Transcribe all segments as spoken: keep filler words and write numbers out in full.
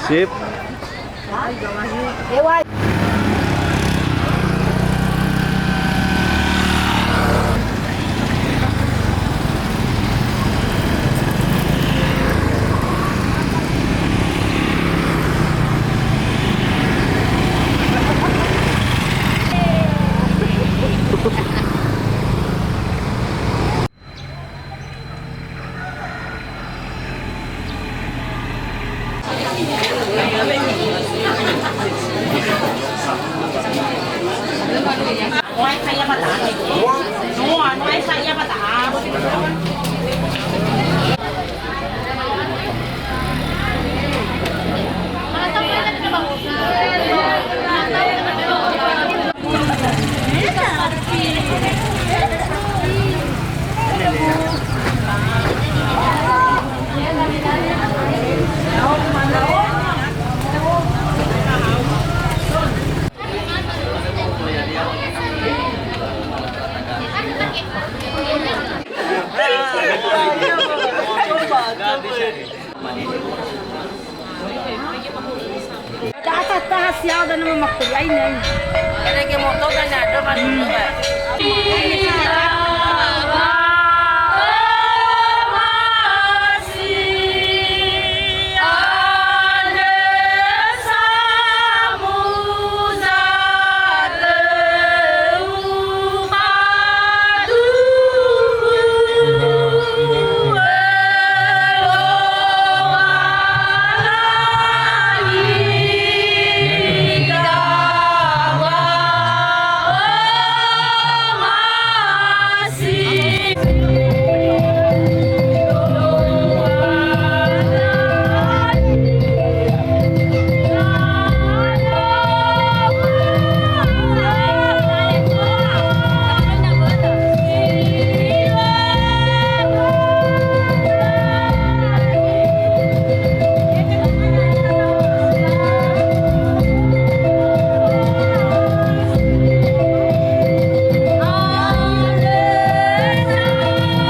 Sip. Taha-taha siao dan nama makuli aina. Erege moto dan ada kan.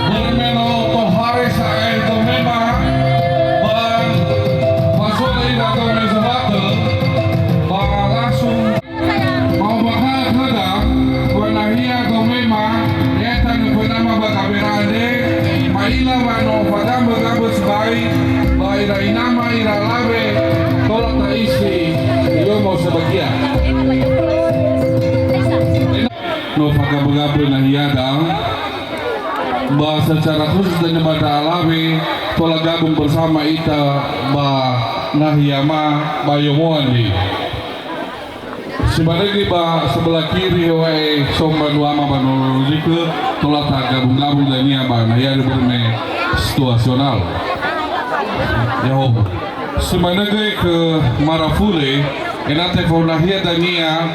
Börö me no tohare sa'ae domema ba fasola ira dome zobatö ba langsung. Ba ombakha'ö khöda, ba nahia domema, ya'ita nöfönama ba Gabera andre, ma'ila wa no fagambö-gambö sibai, ba ira inama, ira alawe, tola ta'isi, yomo sebagia. No fagambö-gambö nahiada, ba secara khusus dania ba ndra alawe, tola gabung bersama ita ba nahiama, ba yomo andre. Si manö göi ba sebelah kiri, heŵa'ae so mbanuama ba nono zikö, tola tagabung-gabung dania ba nahia börö me situasional. Ya'ahowu. Si manö göi khö Marafule, ena'ö tefaonahia dania,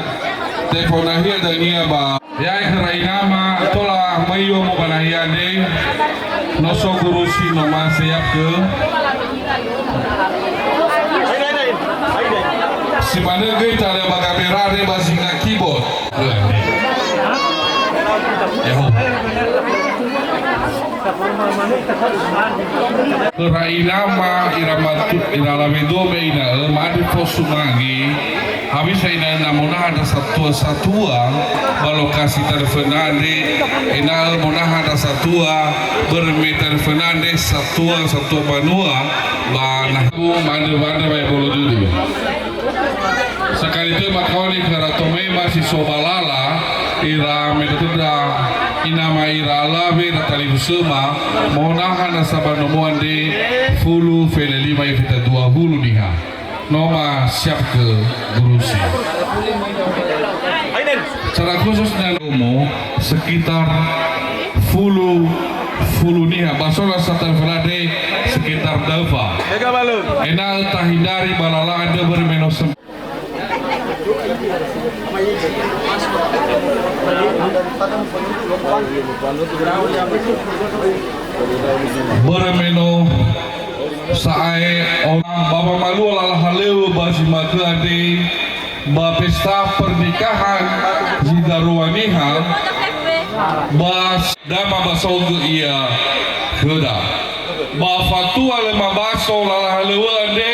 tefaonahia dania ba Ya'e khöra inama, tola möi yomo ba nahia andre, no so gurusi no mase yapkö. Si manö göi talö ba Gabera andre ba zinga keyboard. Ya'ahowu. Khöra inama ira matu-, ira alawe dome ina'ö, ma'andrö fosu magi, hewisa ina'ö na monaha ndra satua-satua, ba lokasi tariföna andre, ena'ö monaha ndra satua, börö me tariföna andre satua-satua banua, ba na ma'andrö-andrö wa'ebolo dödö. Sakali tö makaoni khöra tomema si so ba lala, ira me dödöndra inama ira alawe ira talifusöma, monaha nasa ba nomo andre fulu fele lima ifita dua wulu niha. No ma siap khö gurusi. Secara khusus na nomo sekitar fulu, fulu niha, ba so nasa tariföna andre sekitar daöfa. Ena'ö tahindari ba lala andrö börö me no sem-, börö me no sa'ae ona ba wamalua lala halöŵö ba zi ma'ökhö andre, ba pesta pernikahan zi darua niha, ba dama ba saogö ia khöda. Ba fatua lö mabaso lala halöŵö andre,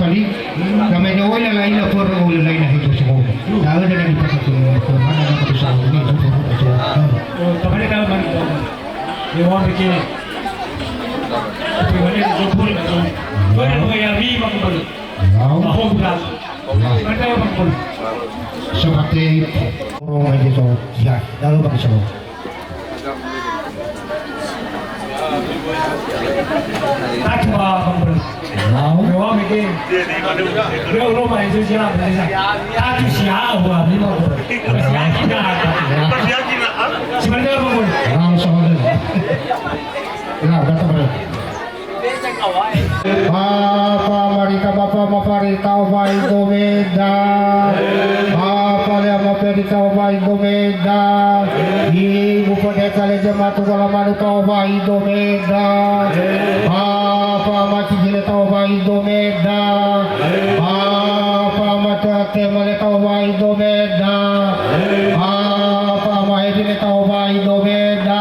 tali. Kami ne oila laila pura oila laila hidup semua. Tahu dengan kita tu mana nama tu sahur ni tu tu tu. Oh, tamane tahu mana. Dia orang bikin. Tapi mana tu pun tu. Mana yang ni mak pun. Mau. Mau pun. Mana yang pun. Seperti orang aja so. Ya, lalu pakai so. Tatu ba pangumbalu. Nau. Yo, mege. Yo, lo mai, so, sila, sila. Tatu sia, wa, lima. Sia, kita. Sia, kita. Sebentar, pangumbalu. Nau, so, ya, datang, bro. Bapa marita, Bapa mafarita, Bapa Indo Medan. Bapa lea maperita, Bapa Indo Medan. Ibu pendeta lea jemaat ugala manuka, Bapa Indo Medan. Bapa Bapa Ama Kiki le ta'owai domeda. Bapa Ama Tehatema le ta'owai domeda. Bapa Ama Hedi le ta'owai domeda.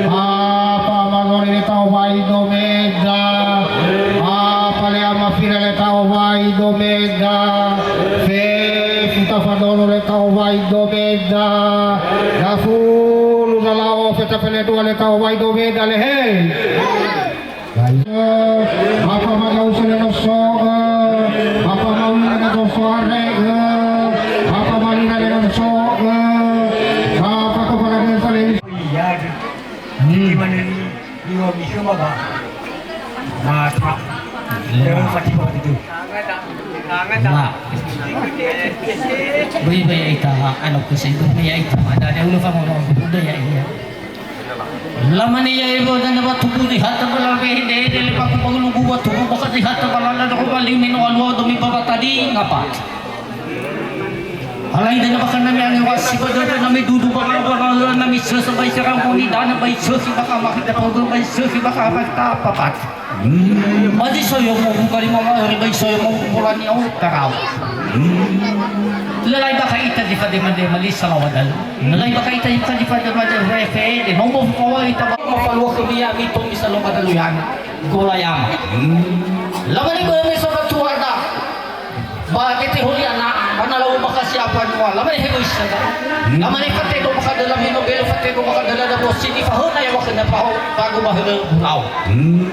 Bapa Ama Lori le ta'owai domeda. Bapa le Ama Fira le ta'owai domeda. Fefu Tafadolo le ta'owai domeda. Dafulu Zalao Feta Fele Dua le ta'owai domeda le he. Bapa Magausa le no so'ö, Bapa Maulina le no so'ö, Bapa Malina le no so'ö, Bapa Kepala Desa le. Iya, di mana ni, di mana ni, ba. Mata. Iya. Terus pasti waktu itu. Nah. Beri bayar ita, anu kesini beri bayar ita, ada ada ulun faham, udah ya, iya. Lamane ia ewe dania watubu zi hata ba lala wehede-hede le baku ba ulugu watubu bakha zi hata ba lala doro ba liu me no alua domi ba watadi ngapa. Alai dania bakha nami angewasi ba dödö nami dudu ba lala ba lala nami sösö ba isara moni dana ba isösi bakha makita pogö ba isösi bakha bakha papat. Ba zi soyo mo buka lima ma'öre ba isoyo mo bolani au tarau. Lalai bakha ita zi fadema-dema li salawa dalu. Lalai bakha ita zi fadema-dema refe de no mo fawa ita ba. Mafalua khömi ya'ami tomi saloma dalu yana. Gola yama. Lamane bö'ö me so tua da. Ba gete holi ana, ba na lau bakha siapa nua. Lamane hego isa da. Lamane fatedo bakha dalam hino belo fatedo bakha dalam da bosi ni fahöna ya bakha na paho. Bagu ba hölö burau.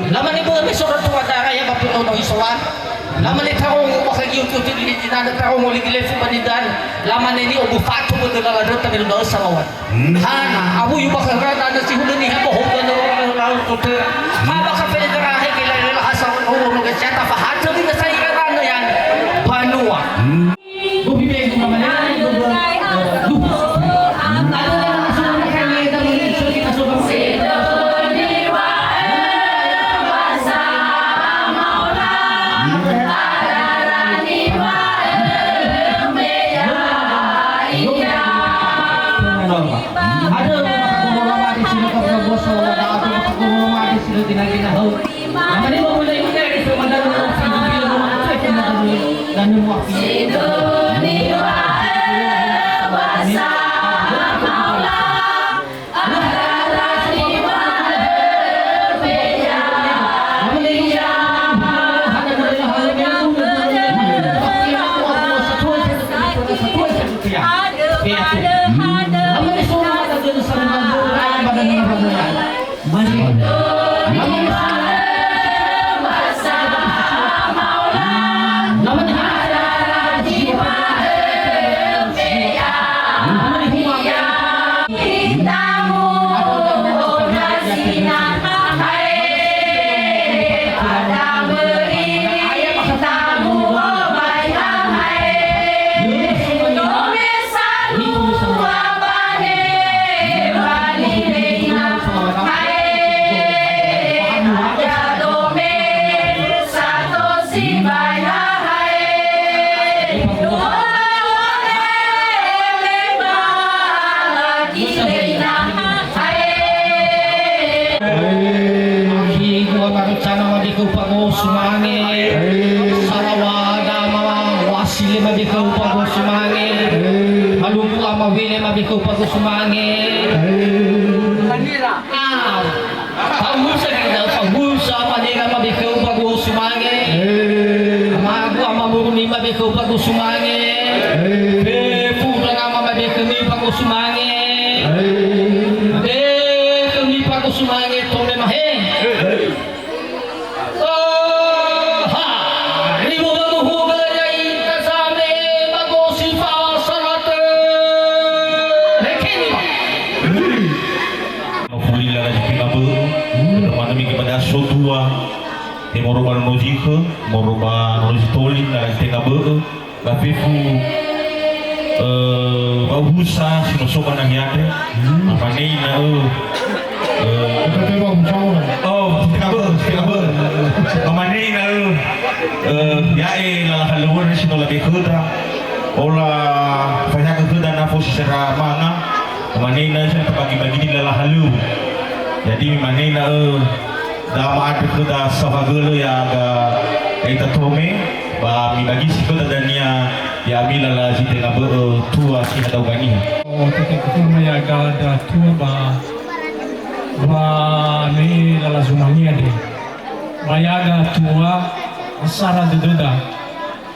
Lamane bö'ö me so tua da ya ba penono isolan. Lamane tarongo bakha giu-giu tili di nada tarongo ligi lefu ba nidan. Lamane ni obu fatu bö'ö dalam döta belo da'ö salawan. Hana, abu yu bakha rana na si hulö niha bohou dan orang lalu kota. Ha bakha fede garahe gila rela hasa orang orang ke siata fahaja ni na sai rana yan. Banua. Bobi be guna mana ni bobo. Duh. Ada yang masuk makan ni dan ni so kita so bangsa. Ada maka guru lama di sini, kau pernah bos, ada maka guru lama di sini, gina-gina hau. Namanya mau mulai mulai di Ramadan, mau sambil mau cek Ramadan, dan mau api. Ahi gua barucana mabekeu pagosu mange. Salawada ma wasile mabekeu pagosu mange. Maluku ama wile mabekeu pagosu mange. Ah. Fahusa kita, fahusa panera mabekeu pagosu mange. Magu ama muruni mabekeu pagosu mange. Fefu ranga ama mabekeu mi pagosu mange. Mabekeu mi pagosu mange tone mahe. Oh, ha. Ribu bagu huga ya ita same pagosi fa salate. Hekeni. Nofuli lala zi tenga bö'ö, temanami kepada so dua, te moro ba nono zi khö, moro ba nono zi toli, lala zi tenga bö'ö, ba fefu, eh, ba uhusa si no so ba nahi andre, mamane ina'ö, eh, Kita tema uhusa orang. Oh, zi tenga bö'ö, zi tenga bö'ö. Mamane ina'ö, eh, ya'e lala halöŵöra si no labe khöda, ola faehaga khöda nafo si sera manga, mamane ina'ö si no tabagi-bagi di lala halöŵö. Jadi, mamane ina'ö, Da ma'andrö khöda saohagölö ya'aga ita tome, ba mibagisi khöda dania ya'ami lala zi tenga bö'ö tua si hadauga niha. Oh, tete kutama ya'aga da tua ba, ba me lala zumania de. Ba ya'aga tua, asara dödöda.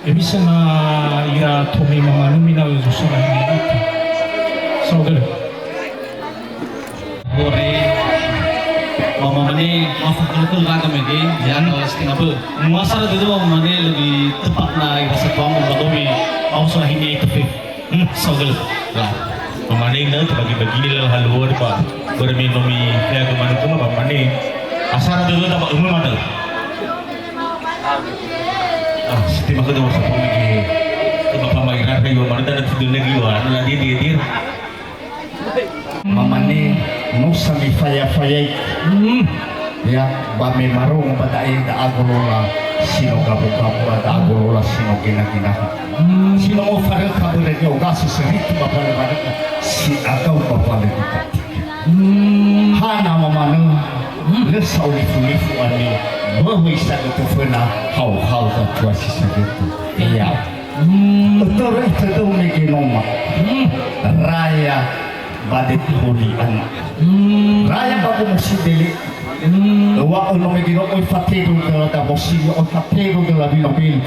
Hewisa na ira tome mamanö mina özu sura hini ita. Saohagölö. Hore, mama mane, maaf, aku laga mege, ya, kalau setengah be. Muasa ada tu, mama mane lebih tepatna ira satuamu, ba domi, mau sura hini ita fe. Hmm, saohagölö. Ya. Mama mane, na, terbagi-bagi ni lah haluan, Pak. Berminum mi, ya, kemana-kemana, mama mane. Asara dulu, tak, umur mana? Ah, siti maka dong satu lagi. Ke Bapak Mairan, kayu mana ada tidur lagi, wah, anu lagi dia, dia. Mamane, no sa mifaya-fayai. Hmm. Ya, ba me marongo ba da'e da'a golola si no gabo-gabo, da'a golola si no gena-gena. Hmm. Si no mofarökha börö ni'ogasu seritu ba falö-falökha, si agau ba falö kita. Hmm. Hana mamanö, hmm, lö sa'olifu-lifu ami, böhö isagötö föna, hau-hau zatua si sagötö. Iya. Hmm. Ötörö itödö mege noma. Hmm. Raya ba deti holi ana. Hmm. Raya ba gomo sibele. Hmm. Öwa'ö no mege no oi fateru döla da bosili, oi fateru döla binobeli.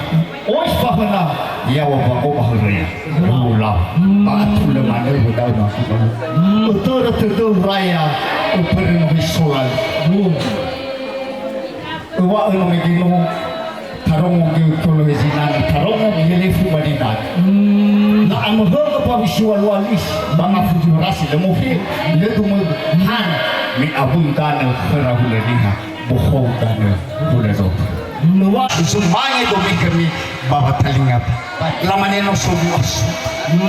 Oi fahöna, yaŵa ba go ba höröya. Rula. Hmm. Ba atulö manö hödau masu. Hmm. Ötörö tödö raya, öpörö no hisolan. Hmm. Öwa'ö no mege no. Tarongo geu kolo he zinana, tarongo geu he lefu ba dinana. Hmm. La'amöhögö ba wisi walu alis, ba ngafu zi horasi, lö mofe, lö dumögö. Han, me awui danö khöra hulö niha, bohou danö hulö zotu. Lua, zumange domi khömi ba watalinga. Lamane no so du'a sua,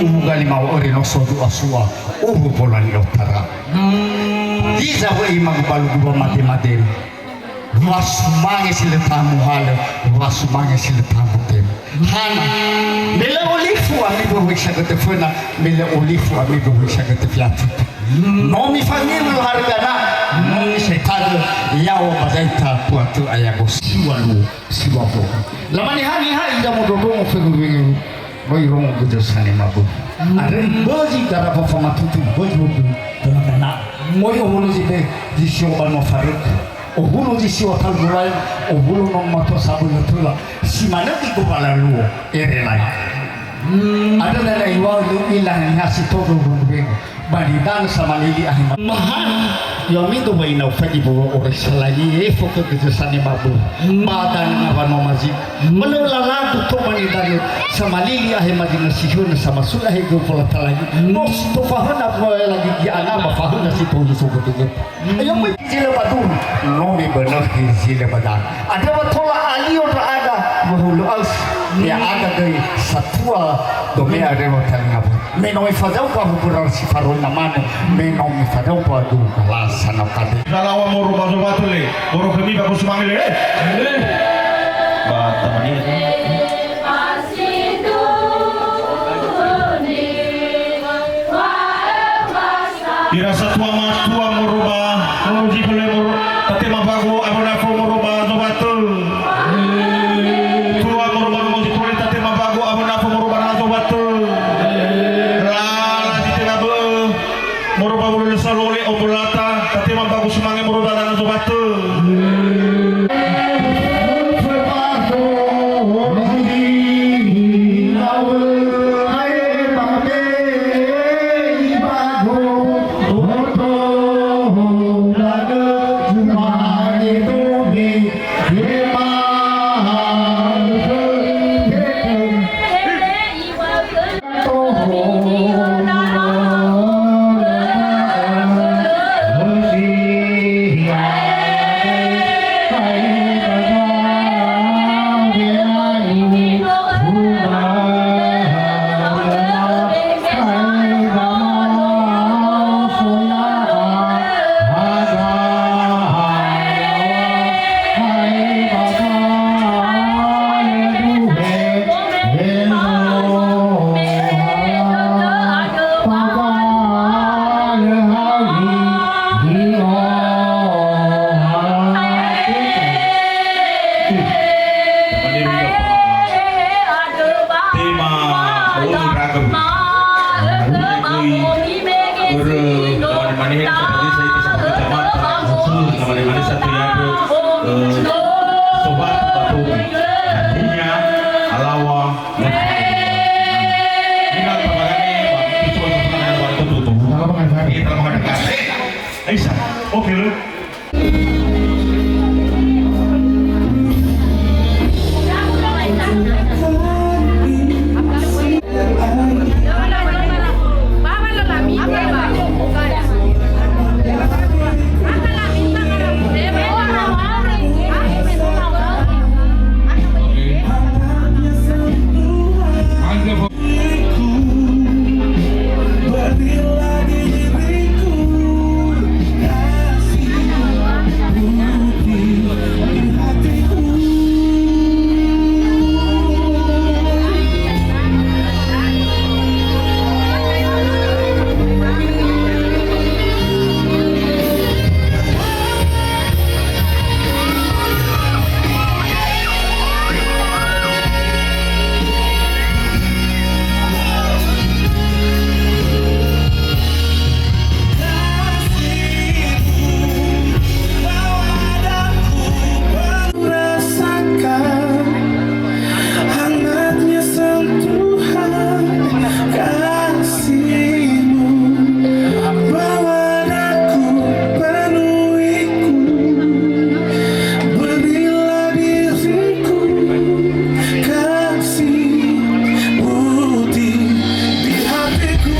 uwu galimao öre no so du'a sua, uwu bola ni otara. Hmm. Hiza wö'i magu balu guru made-made. Wa sumange si lö tamu halö, wa sumange si lö tamu tema. Hana, me lö olifu ami böhö sagötö föna, me lö olifu ami böhö sagötö fiatu. No mifangilu harögana, no misetagö, yaŵa ba zaita puatö ayago siwalu, siwabogo. Lamane haniha ira modondrongo feguru-guru, no irongo gödö sane mabö. Are bözi daraba famatutu, bözi bözi. Döna-döna. Moi ohulu zi be, zi sio banua farökö. Ohulu zi siwa talgurai, ohulu no matua sabölö töla. Si manö igombala luo, ere lai. Hmm. Ada nana iwa lu ilah ni hasi todo gumbengo. Bani dan sama lili ahi ma-, mahana, yo mido wa inau fadi bolo ore salai, efo ke gejasani mabu. Hmm. Badan ngaba no mazi. Hmm. Melo lalagu to mani dani sama lili ahi mazi nasi huna sama sula he gumpola talai. Hmm. No si to fahuna boe lagi di anama fahuna si to hiso gede. Ayo, möi zi lö ba dulu, no mibönökhi zi lö ba danga. Andrö wa tola alio ndra'aga, wahulu aus, ya'aga göi satua, dome arema talinga böi. Me no mifazauka hubura si farona manö, me no mifazauka duka lasa na pade. Zalawa moro ba Zowatö le, moro khömi ba Kusumange le. Ba tamani. Ira satua matua moro ba, moro zi fele moro, tatema bago, abo nafo moro ba Zowatö. Tua moro ba, moro zi fele, tatema bago, abo nafo moro ba Zowatö. Lala zi tenga bö'ö, moro ba wulu lö salole, ombolata, tatema bago sumange moro ba Zowatö. Rasakan hangatnya sentuhan kasih-Mu, bawa dadaku, penuhiku, berilah diriku kasih-Mu di hatiku.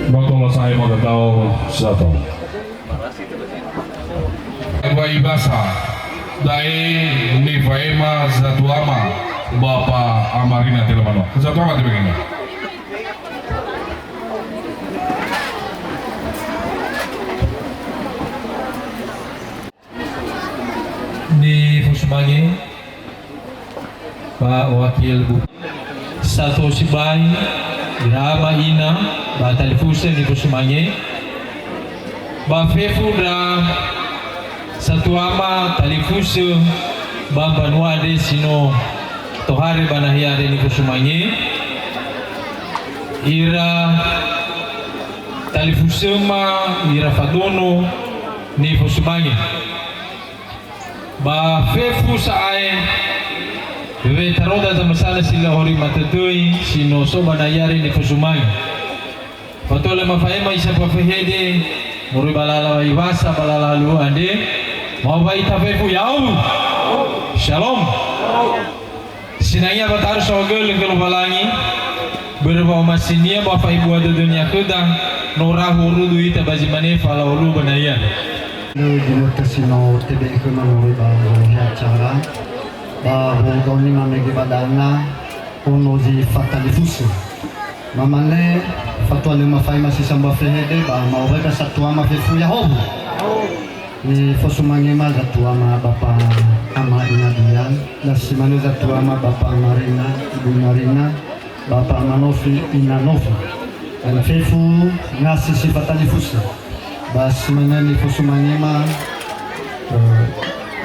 Noto lasa'ae magatao sato. Wa Ibasa, da'e nifaema zatuama Bapa Amarina Telamano. Zatuama tebegini. Nifosumange, Pak Wakil Bupati. Sato sibai, ira ama ina, ba talifusö nifosumange. Ba fefu ndra satuama talifusö ba mbanua andre si no tohare ba nahia andre nifosumange. Ira talifusöma, ira fadono nifosumange. Ba fefu sa'ae, wetaroda zamösana si lö horima tödöi, si no so ba nahia andre nifosumange. Fatua lö mafa'ema isa ba fehede, moroi ba lala Waiwasa, ba lala Luo andre, ma'obai ita fefu, ya'ahowu. Shalom. Sinangea ba tarus saohagölö khö Lowalangi, börö wa'omasinia ba fa'ebua dödönia khöda, no rahu orudu ita ba zi mane falaolu ba nahia. Lö ginötö si no tebe'e khöma moroi ba wolohe acara, ba wogaoni mamege ba danga, ono zi fatalifusö. Mamane fatua lö mafa'ema si sambua fehede ba ma'obai ba satuama fefu, ya'ahowu. Nifosumangema zatuama Bapa Ama Ina Dian, na si manö zatuama Bapa Ama Rina, Ibu Ina Rina, Bapa Ama Nofi, Ina Nofi. Dan fefu ngasi si fatalifusö. Ba si manö nifosumangema, eh,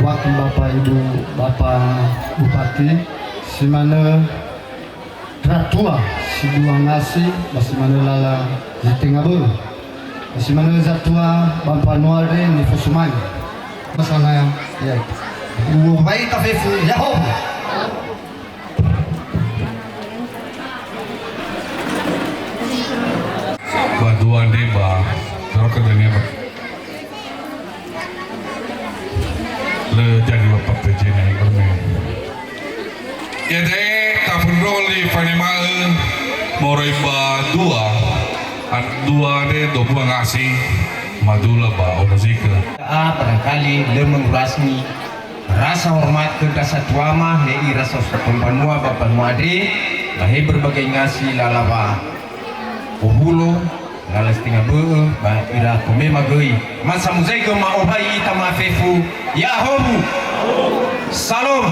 wakil Bapa Ibu, Bapa Bupati, si manö Ndra tua si dua ngasi, ba si manö lala zi tenga börö. Ba si manö zatua ba mbanua andre nifosumange. Masalah ya. Ya. Ubai ta fefu, ya'ahowu. Ba dua andre ba, terus ke dunia ba. Lö jadi wa P P J nai Orme. Iada'e tafondroli fanema'ö moroi ba dua, an-, dua andre dua bua ngasi madula ba Ono Zikö. A, barangkali lö mengurangi rasa hormat khö ndra satuama, he ira saosa pembanua ba banua andre, ba he berbagai ngasi lala wa Ohulo, Lala si tenga bö'ö ba ira komema göi. Ma samuzaigö ma'owai ita mafefu. Yahowu. Salom.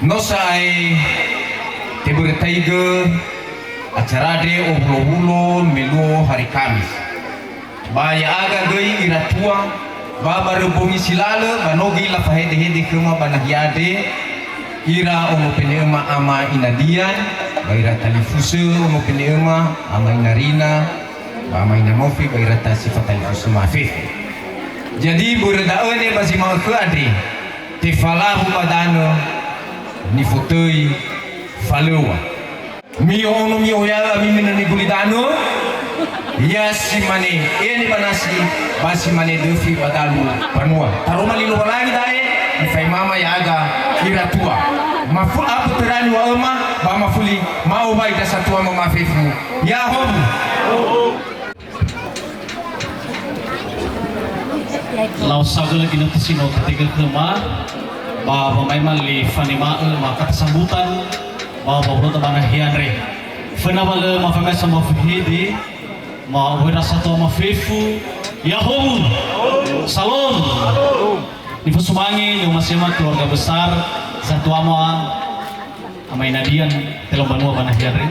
No sa'ae tebörötaigö acara andre owulo-wulo me luo hari Kamis. Ba ya'aga göi ira tua, ba barö bongi si lalö, ba no göi lafahede-hede khöma ba nahia andre, ira ono pene'öma ama Inadian, ba ira talifusö ono pene'öma ama Inarina, ba ama Inanofi, ba ira ta si fatalifusö mafefu. Jadi, börö da'ö ne ba zi ma'ökhö andre, tefalahu ba danö, nifotöi falöŵa. Mi'o'ono mi'oya'ö ami mina niguli danö, ya si mane, ene ba nasi, ba si mane döfi ba dalu banua. Taroma li Lowalangi da'e, nifaimama ya'aga ira tua. Mafu-, abö törani wa'öma, ba mafuli ma'owai da satua ma mafefu. Yahowu. Lau sagölö ginötö si no tatege khöma, ba wamaima li fanema'ö ma kata sambutan, ba wawulo ba nahia andre. Föna wa lö mafamesa mafehede, ma wera satua mafefu, Yahowu! Salom! Nifosumange, ni'omasi'öma keluarga besar, satua ma Ama Inadian, telö mbanua ba nahia andre.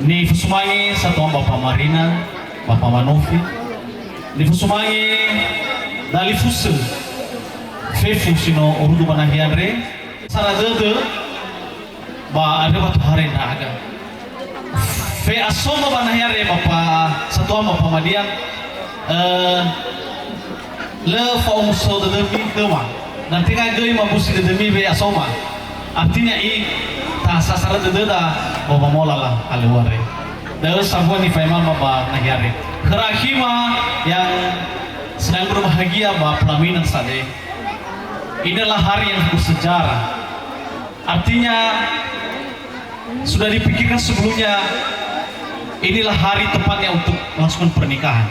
Nifosumange satua Bapa Marina, Bapa Manofi. Nifosumange dalifusö fefu si no orudu ba nahia andre. Sara dödö ba andrö wa tohare ndra'aga. Fe'asoma ba nahia andre Bapa satua Bapa Madian, eh, lö fa'omuso dödömi khöma. Na tenga göi mabusi dödömi we'asoma. Artinya i ta sasara dödöda ba wamola la aleware. Da'ö sambua nifaimama ba nahia andre. Khöra akhima yang sedang berbahagia ba pelaminan sa'ae. Inilah hari yang bersejarah. Artinya, sudah dipikirkan sebelumnya, inilah hari tepatnya untuk melangsungkan pernikahan.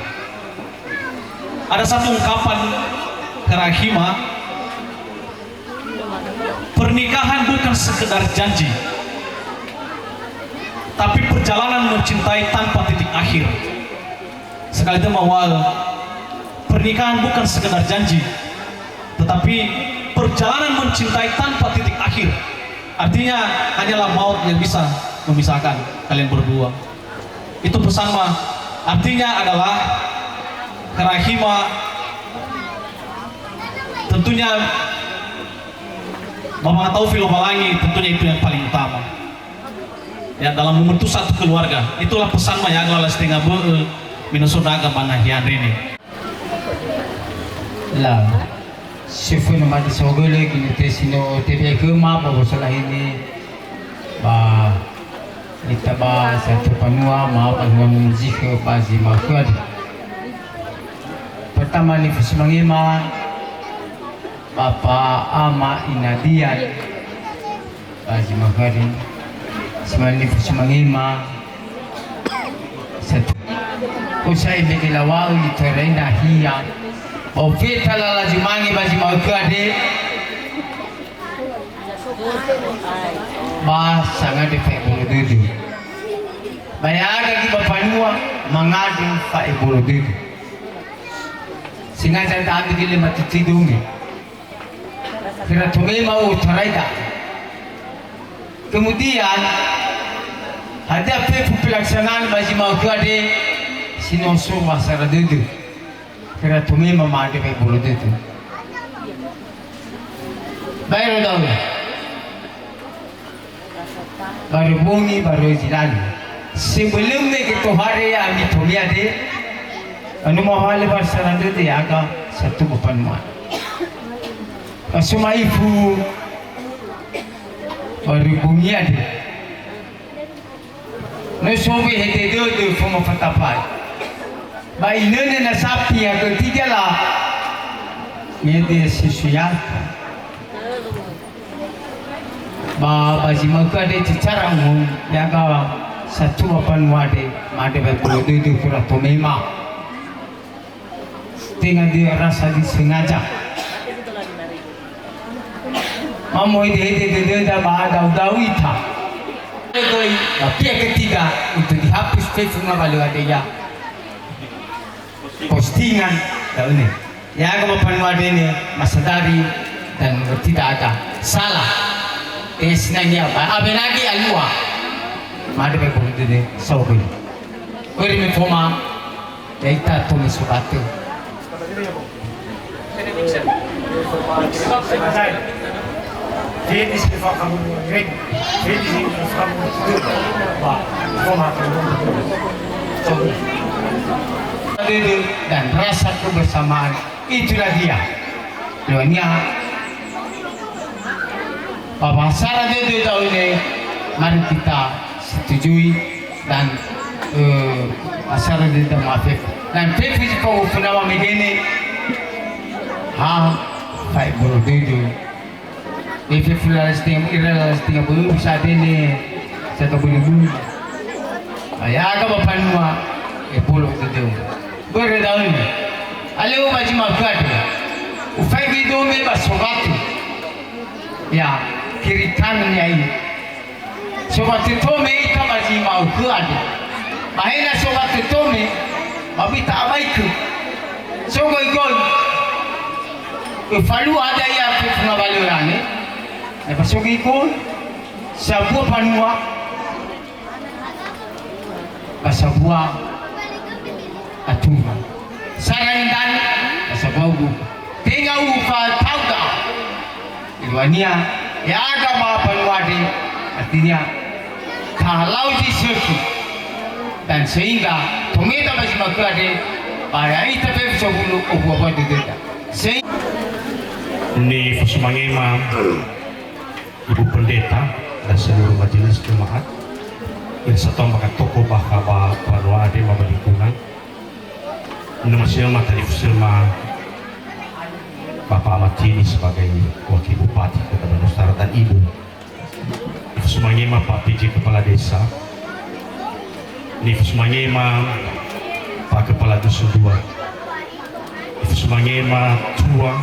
Ada satu ungkapan khöra akhima, pernikahan bukan sekedar janji, tapi perjalanan mencintai tanpa titik akhir. Sekali itu mawal, pernikahan bukan sekedar janji, tetapi perjalanan mencintai tanpa titik akhir. Artinya, hanyalah maut yang bisa memisahkan kalian berdua. Itu pesan ma, artinya adalah khöra akhima, tentunya ba mangatau fi Lowalangi, tentunya itu yang paling utama. Ya, dalam membentuk satu keluarga. Itulah pesan ma ya'aga lala si tenga bö'ö, me no so ndra'aga ba nahia andre ne. La, si föna mate saohagölö ginötö si no tebe'e khöma ba wosalahi ne ba ita ba satua mbanua ma ba banua muzikhö ba zi ma'ökhö andre. Pertama nifosumange ma Bapa Ama Inadian. Ba zi ma'ökhö andre, si mane fosumangema, satu. Usai mege lawa'ö itorai nahia. Ba ofeta lala zumange ba zi ma'ökhö andre. Ba sangandrö fa'ebolo dödö. Ba ya'aga göi ba mbanua mangandrö fa'ebolo dödö. Sengaja da'ö göi lö matiti dödömi. Khöra tomema otarai da'ö. Kemudian, hadia fefu pelaksanaan ba zi ma'ökhö andre si no so ba sara dödö. Khöra tomema ma'andrö fa'ebolo dödö. Baero da'ö. Barö bongi, barö zi lalö. Sebelum mege tohare ya'ami tomea andre, ba no mahalö ba sara dödö ya'aga satua ba mbanua. Ba so ma'ifu barö bongi andre. No so wehede dödö fomafatapai. Ba inöne na sapi ya'aga tiga la. Mede sesuatu. Ba, ba zi ma'ökhö andre secara umum, ya'aga satua mbanua andre, ma'andrö fa'ebolo dödö khöra tomema. Tenga dia rasa disengaja. Ma mohede-hede dödöda ba adau-dau ita. Göi, ba pihak ketiga untuk dihapus fefu ngawalö hadia. Postingan da'ö ne. Ya'aga ba mbanua andre ne masadari dan tidak ada salah. Tenga sinangea ba abe lagi alua. Made ba ebolo dödö saohöi. Börö me foma, ya'ita tomi sogatö. Dödö dan rasa kebersamaan, itulah dia. Luar niha. Ba bahasara dödö da'ö ne, mari kita setujui dan, eh, bahasara dödö ma'afefu. Dan fefu zi fao fenama megene, ha, fa'ebolo dödö. Fefu lalas tenga, ira lalas tenga bö'ö bisa dene, sata bulu-bulu. Ya'aga ba mbanua, ebolo dödöu. Börö da'ö ne. Aleo ba zi ma'ökhö andre. Ufaigi dome ba sogatö. Ya, kiri kanan ya'i. Sogatö tome ita ba zi ma'ökhö andre. Ba he na sogatö tome, ba bita abaikö. Sogoigoi. Öfalua ada ia fefu ngawalö andre. Na ba sogoigoi. Sabua mbanua. Ba sabua atura. Sarandan, ba sabua udu. Tenga ufatau da'a. Luar niha, ya'aga ba mbanua andre, artinya, tahalau zi sökhi. Dan sehingga, tomeda ba zi ma'ökhö andre, ba ya'ita fefu sahulu, obuabua dödöda. Sehingga. Nifosumangema. Ibu Pendeta dan seluruh majelis jemaat, ira satua bakha tokoh bakha ba mbanua andre ba lingkungan. Nomor sema talifusema Bapak Ahmad Tini sebagai Wakil Bupati Kota Bandung Utara dan Ibu. Nifosumangema Pak P J Kepala Desa. Nifosumangema Pak Kepala Dusun dua. Nifosumangema tua.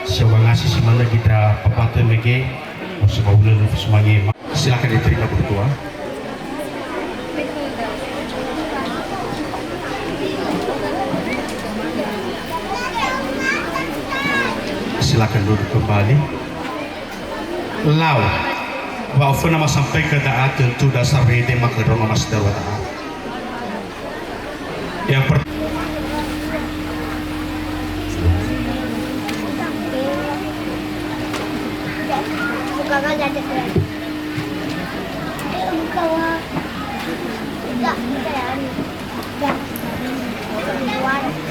Siaga ngasi si manö kita papatö mege, musi maulö nifosumangema. Silakan diterima, Bu Ketua. Silakan duduk kembali. Lau, wa oföna masampaikan da'a tentu dasar rede maka drama mas darwa da'a. Yang per-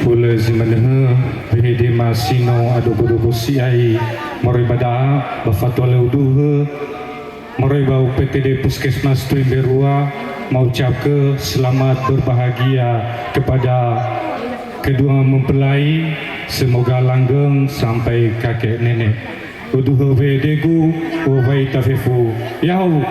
Hulö zi manö hö, wehede ma si no adobo-dobo si'ai moroi ba da'a, ba fatua lö uduhö, moroi ba U P T D Puskesmas Tuemberua, maucapke selamat berbahagia kepada kedua mempelai, semoga langgeng sampai kakek nenek. Uduhö wedegu, uwawai tafefu. Ya'ahowu.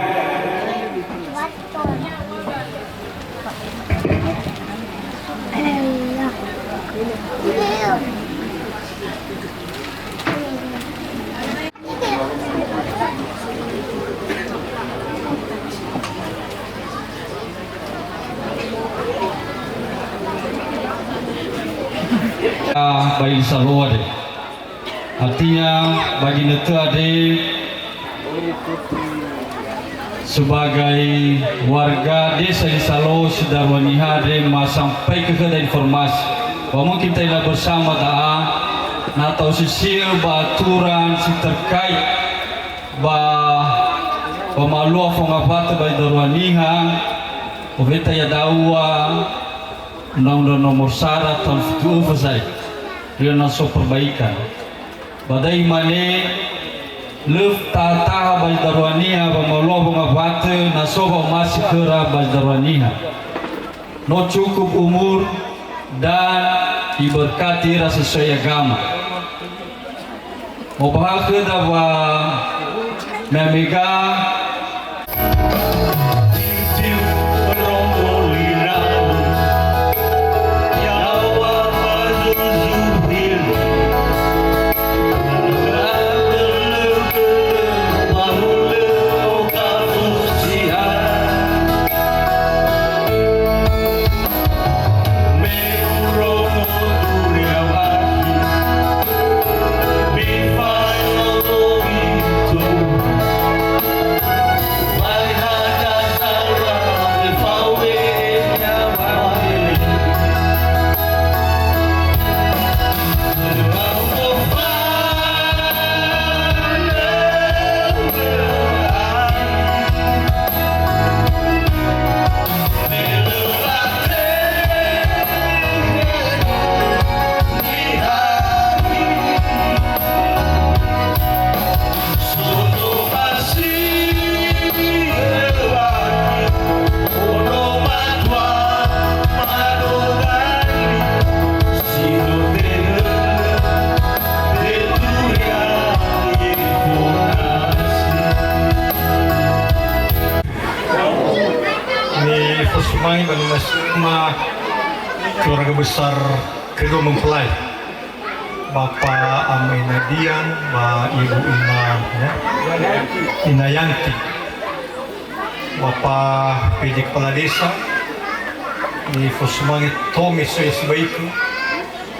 Ba Isaloa de. Artinya, ba ginötö andre, sebagai warga Desa Isalo si darua niha andre, masampaikan khöda informasi. Wa mungkin ta'ila bersama da'a, na ta'osisi'ö ba aturan si terkait ba, ba ma'alua fangawatö ba darua niha, ofeta ya'aga Undang-Undang Nomor Sara tahun fitu öfa sa'ae, lö na so perbaikan. Ba da'e imane, lö tataha ba darua niha ba ma'alua fangawatö na so wa'omasi khöra ba darua niha. No cukup umur dan iberkati ira sesuai agama. Mobaha khöda wa mega-mega. Kami banua Sukma, keluarga besar kedua mempelai. Bapak Ama Ina Dian, ba Ibu Ina, ya, Ina Yanti. Bapak P J Kepala Desa, nifosumange tome soya siba'itu,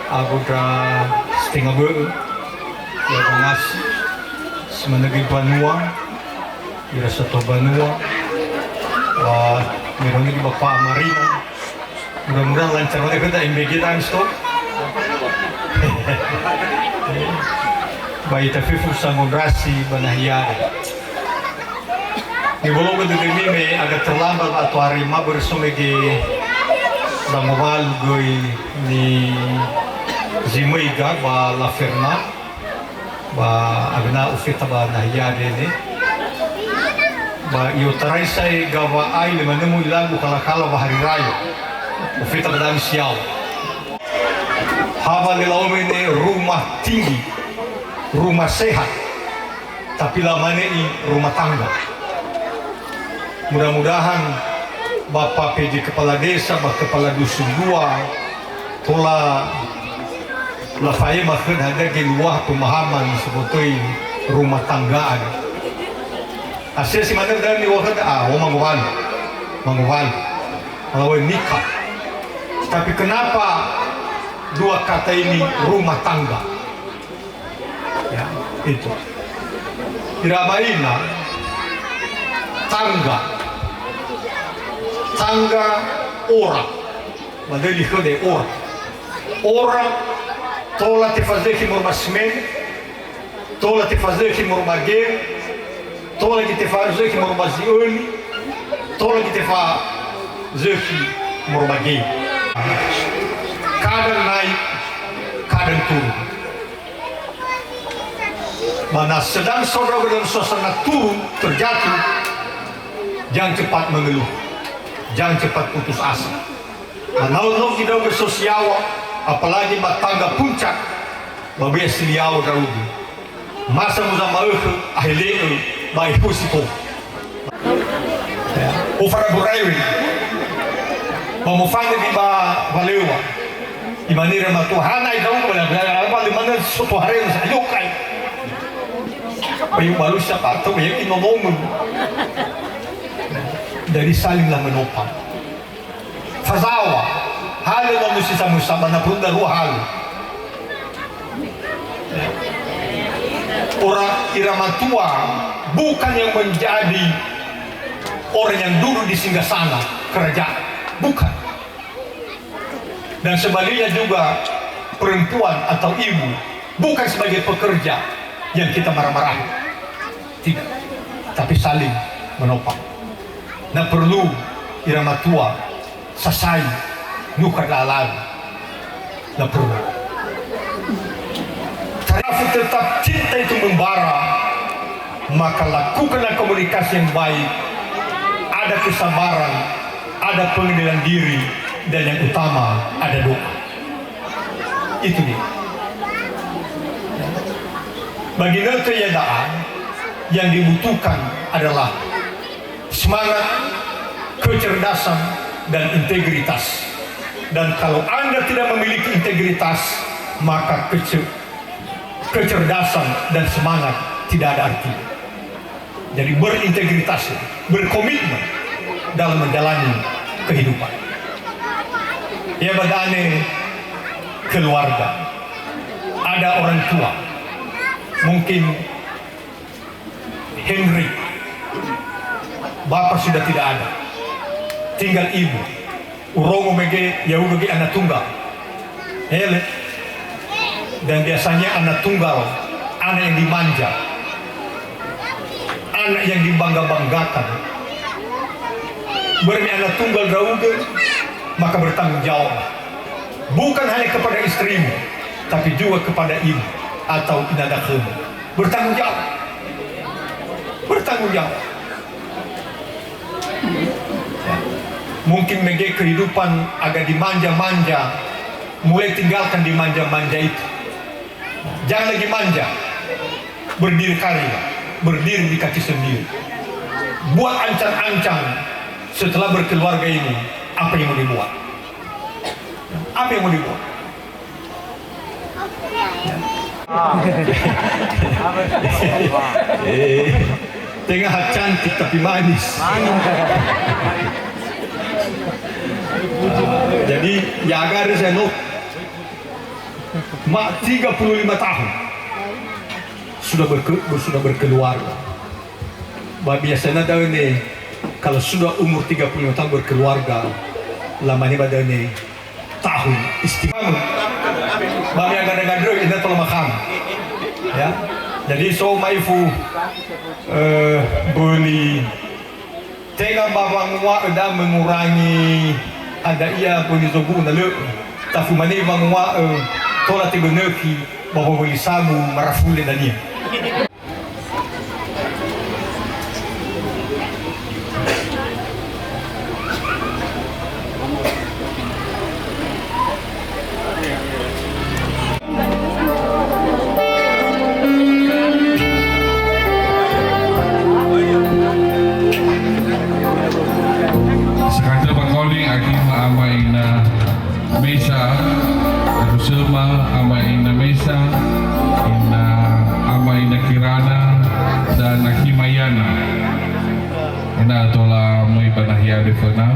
agoda setengah bö'ö, ya, bangasi, semanagi banua, ira satua banua, wah, merongi Bapak Amarina, Mudah-mudahan lancar wae khöda M B G Times to. Ba ita fefu sangondrasi ba nahia. Nibologö dödömi me agak terlambat atau hari ma börö so mege ba ngowalu göi ni zimöiga ba La Verna. Ba awena ufeta ba nahia dede. Ba i'otarai sa'e gawa'ai lö manö mu'ilagu kala-kala wa hari raya. Ufeta ba dami siao. Haba lelaome ne rumah tinggi, rumah sehat. Tapi lamane'i rumah tangga. Mudah-mudahan Bapak P J Kepala Desa ba Kepala Dusun dua tola lafa'ema khöda hadia geluah pemahaman sebotoi rumah tangga ada. Asia si manö dan niwahöda, ah, oh, mangowalu. Mangowalu. Kalau nikah. Tapi kenapa dua kata ini rumah tangga? Ya, itu. Ira ba ina, tangga. Tangga ora. Ba döi likhöda ora. Ora, tola tefazökhi moroma simen, tola tefazökhi moroma geu, tola göi tefazökhi moroma zi'öli, tola göi tefazökhi moroma geu. Kadang naik, kadang turun. Ba na sedang saudara dalam suasana turun, terjatuh, jangan cepat mengeluh, jangan cepat putus asa. Ba na no idaugö so siawa, apalagi ba tangga puncak, ba böi asiliao ndra'ugö. Masa muza ma'ökhö, ahele'ö, ba efusi to. Ofara borai we. Ba mofanö göi ba walöŵa. Imane ira matua, "Hana idaugö ba, ba, ba, ba, manö soto hareu sa yokai." Bayu balu siapa atau bayu inolongö. Jadi salinglah menopang. Fazaŵa, halö na musi samösa ba na perlu darua halö. Orang ira matua bukan yang menjadi orang yang duduk di singgasana kerajaan. Bukan. Dan sebaliknya juga perempuan atau ibu bukan sebagai pekerja yang kita marah-marahi. Tidak. Tapi saling menopang. Na perlu ira matua sasai nukha dalalu. Na perlu. Tapi tetap cinta itu membara, maka lakukanlah komunikasi yang baik. Ada kesabaran, ada pengendalian diri, dan yang utama ada doa. Itu dia. Bagi nötö ia da'a, yang dibutuhkan adalah semangat, kecerdasan, dan integritas. Dan kalau Anda tidak memiliki integritas, maka kece-, kecerdasan dan semangat tidak ada artinya. Jadi berintegritas, berkomitmen dalam menjalani kehidupan. Ya, ba da'e keluarga. Ada orang tua. Mungkin Henry. Bapak sudah tidak ada. Tinggal ibu. Urongo mege, ya'ugö göi anak tunggal. Hele. Dan biasanya anak tunggal, anak yang dimanja. Anak yang dibangga-banggakan. Börö me anak tunggal ndra'ugö, maka bertanggung jawab. Bukan hanya kepada istrimu, tapi juga kepada ibu atau ina dakhömu. Bertanggung jawab. Bertanggung jawab. Mungkin mege kehidupan agak dimanja-manja, mulai tinggalkan dimanja-manja itu. Jangan lagi manja. Berdiri karir, berdiri di kaki sendiri. Buat ancang-ancang setelah berkeluarga ini. Apa yang mau dibuat? Apa yang mau dibuat? Eh, tengah cantik tapi manis. Jadi, jaga deh saya, no. Ma tiga puluh lima tahun sudah berke-, sudah berkeluarga. Ba biasana da'ö ne, kalau sudah umur tiga puluh lima tahun berkeluarga, lamane ba da'ö ne tahun istimewa. Ba me gandrö-gandrö ina tola makan. Ya. Jadi so ma'ifu, eh, böli Tenga ba wangua'ö da mengurangi ada ia böni zogu na lö. Tafumane wangua'ö tola tebönökhi ba wawöli sabu marafule dania. Sakata bakoli agi ama ina Mesa, aku sema ama ina Mesa, ina ama ina Kirana, dan Aki Mayana. Ina tola möi ba nahia Deföna.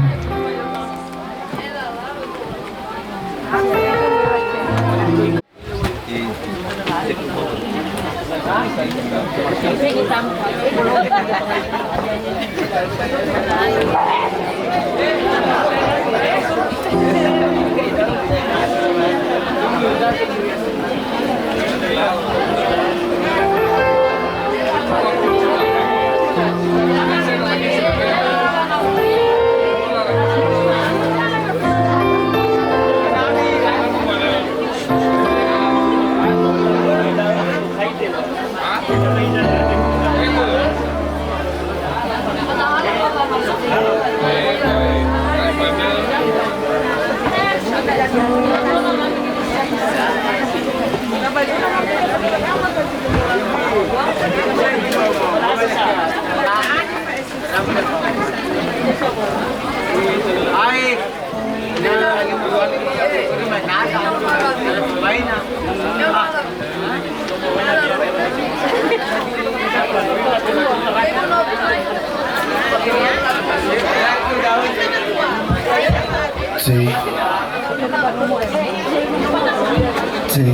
Sì. Sì.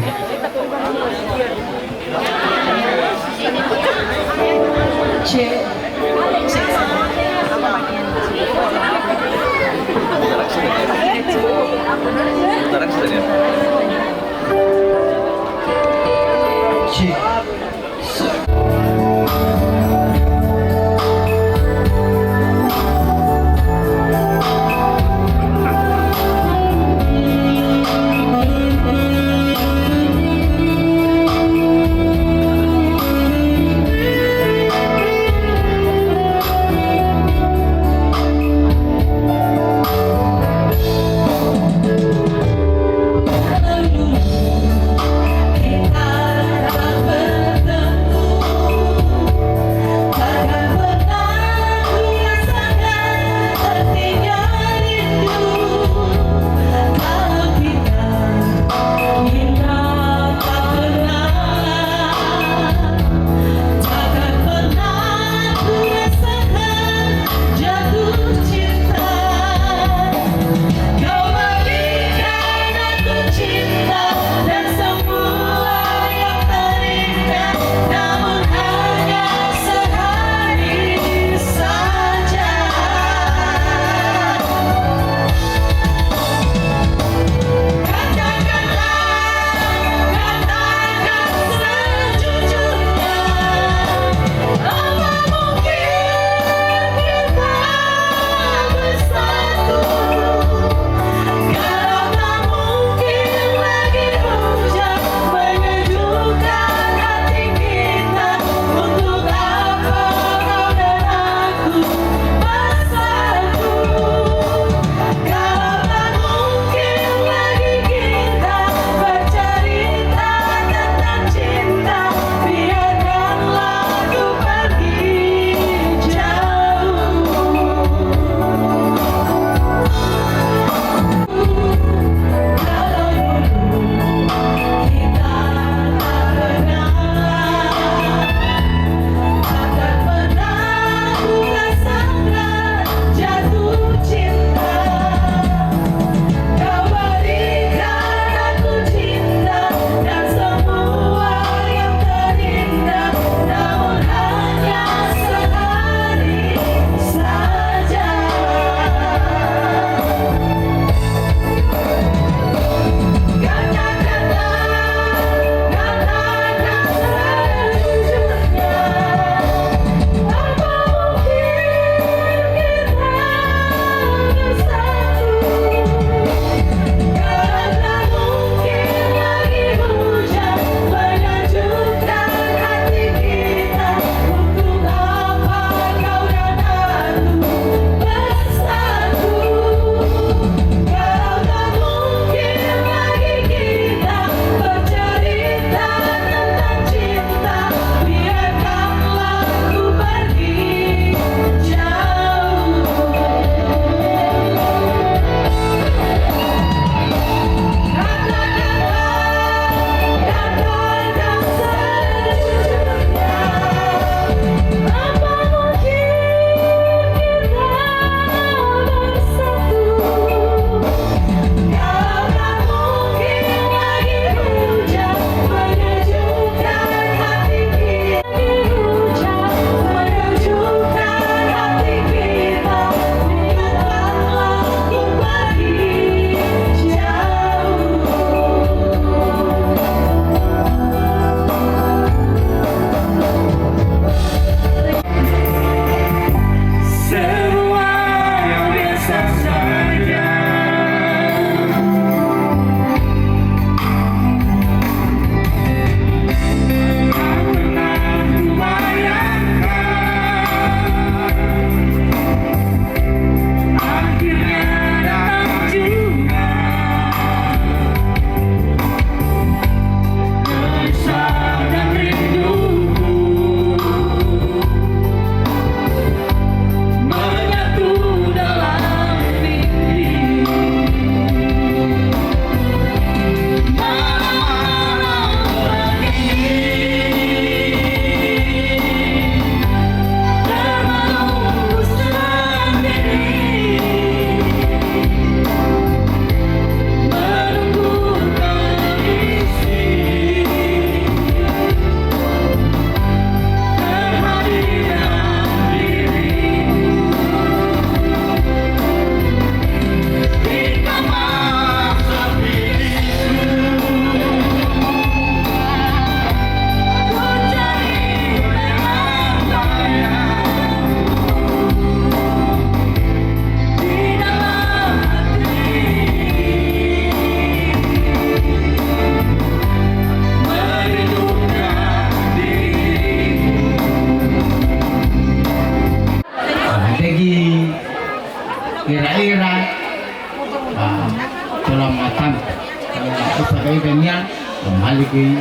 Aligi.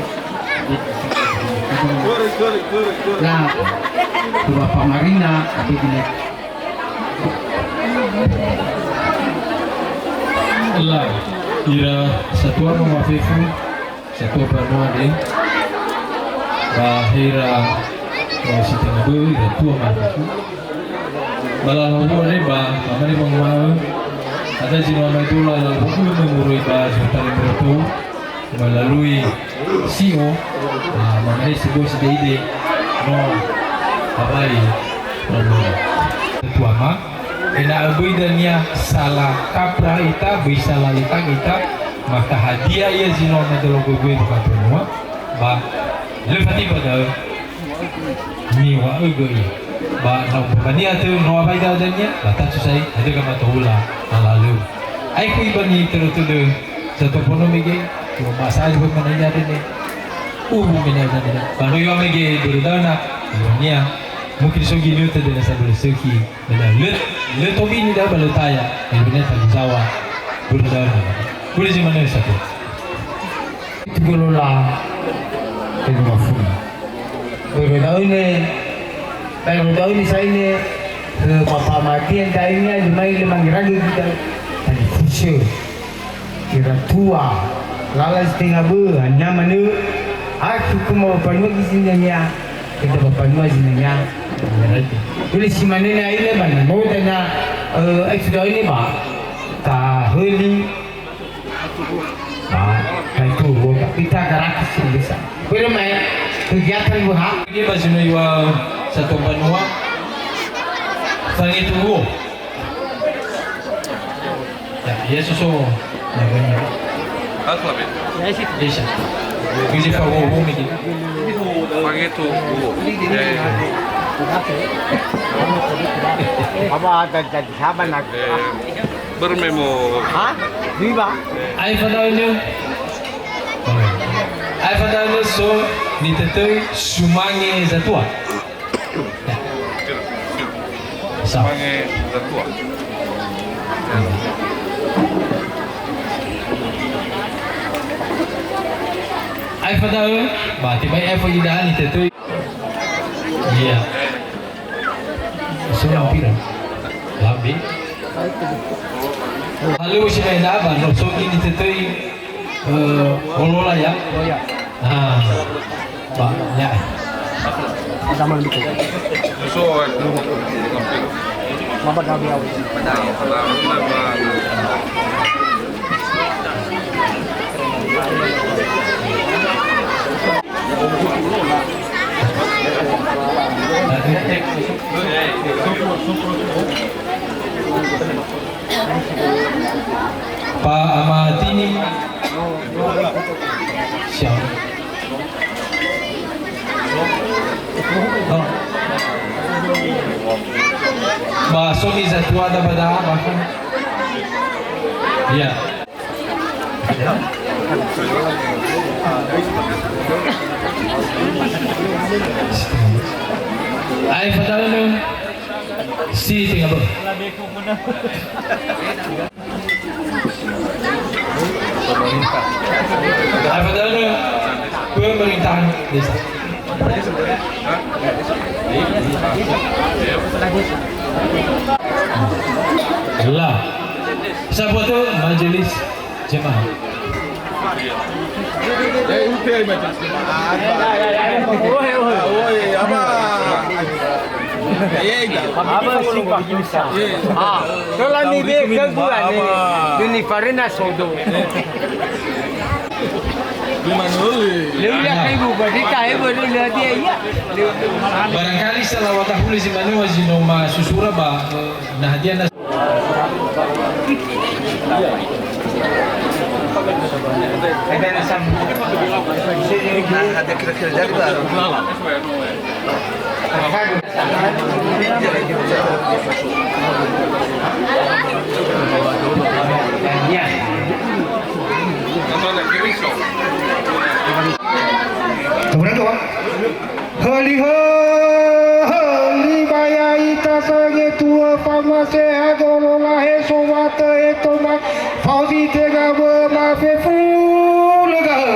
La, dua pamarina, abegina. La, ira satua no mafefu, satua banua de. Ba hera, oh, si tenga böi, ira tua mafefu. Ba lalau bua re ba, ba mane wanguma'ö, ada zi no amaedola lalau bua me moroi ba zi no tare morotou. Melalui sio, ah, mamahe sebua sideide, no, awai, no, tuama, ena'ö böi dania sala kaprah ita, böi sala letang ita, maka hadia ia zi no amaedola goigoi ba mbanua, ba lö fatiba da'ö. Niŵa'ögö ia. Ba na umpamania tö no awai da'ö dania, ba tacu sai, hadia gamatohula, lalalö. Aekhu ibani tödö-tödö, satopono mege, yo masa aja mana ia dene. Ubu mena dene. Ba no yo mege börö da'ö na, ibania, mungkin so ginötö dene sabölö sökhi, dene lö, lö tobini da'ö ba lö taya, ibania tagu zawa, börö da'ö na. Börö zi manö satu. Itu golola, itu mafuna. Börö da'ö ne, börö da'ö ne sa'ae ne, eh, ba pamatean da'e ne, lö mai lö mangeragö kita. Talifusö. Ira tua, lala zi tenga böi, hana manö, aku kema ba mbanua zi nanya, kita ba mbanua zi nanya, ngeragö. Boleh si manö ne aine ba na, mau tanya, eh, itu da'ö ne ba, tahöli, Ah, itu, kita gratis bisa. Boleh main kegiatan buha. Ini ba zi no iŵa'ö satua banua. Fangetu uo. Ya, Yesus o. Ya, benar. Aku habis. Yesus. Bisa fa uo, uo miki. Fangetu uo. Ya, ya. Apa ada jadi sahabat nak? Eh, Bermemo. Ha? Viva. Ae fada'ö nö. Ae fada'ö nö so nitötöi sumange zatua. Sa. Sumange zatua. Ae fada'ö, ba tebai ae fagida nitötöi. Iya. Sudah pira? Labi. Lalu si mai na ba, no so gini nitötöi, eh, olola ya? Oh ya. Ah, ba, ya. Zaman bikin. So, eh, Mama dah biar. Pa Amatini. Siap. Oh. Ba so ni zatua da ba da, bahkan. Iya. Ae fada'ö nö si tenga böi. Ae fada'ö nö pemerintahan desa. La. Sabuatu majelis jemaah. Eh, upe ai majelis jemaah. Ohe, ohe. Ah, ohe, apa? Eh, eh, apa sih, Pak? Ah, kalau ni dia ke bulan ni, ini Farina Sodo. Barangkali salawat dahulu zi manö zi no masusura ba, eh, nah dia nas- Kemudian doa. Höli hö, höli baya ita sangetuö famaseha golola he sowatö he toma fauzi tega wö mafefu lega hö.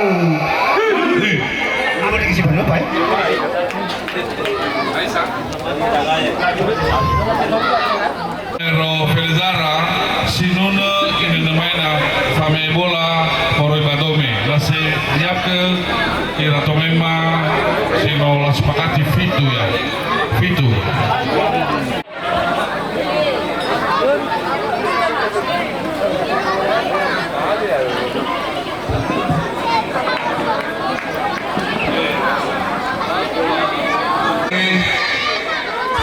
Ero Felizara, sinunö inömöina fame'e bola moroi ba dome. Lase ya'ö ira tomema si no lasepakati fitu ya. Fitu.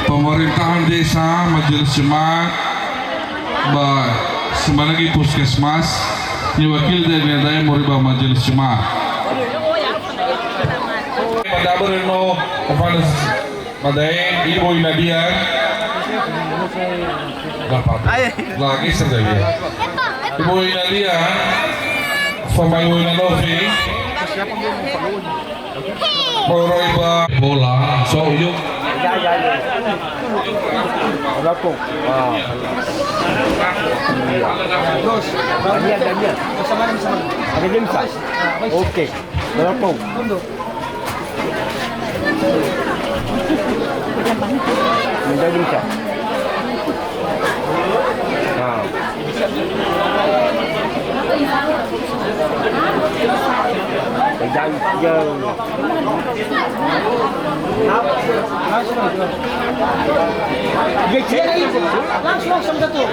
Pemerintahan desa, majelis jemaat, ba simanagi puskesmas, niwakili da'e moroi ba majelis jemaat. Pada bereno, Ba da'e, ibu inadia. Dapat. Lagi sedaya. Ibu inadia. Sama ibu inanofi. Moroi ba bola. So, yuk. Ya, ya, ya. Berlaku. Ah. Iya. Daniel, Daniel. Ada dia bisa? Oke. Berlaku. Menjadi bisa. Nah. Menjadi jauh. Langsung, langsung, satu.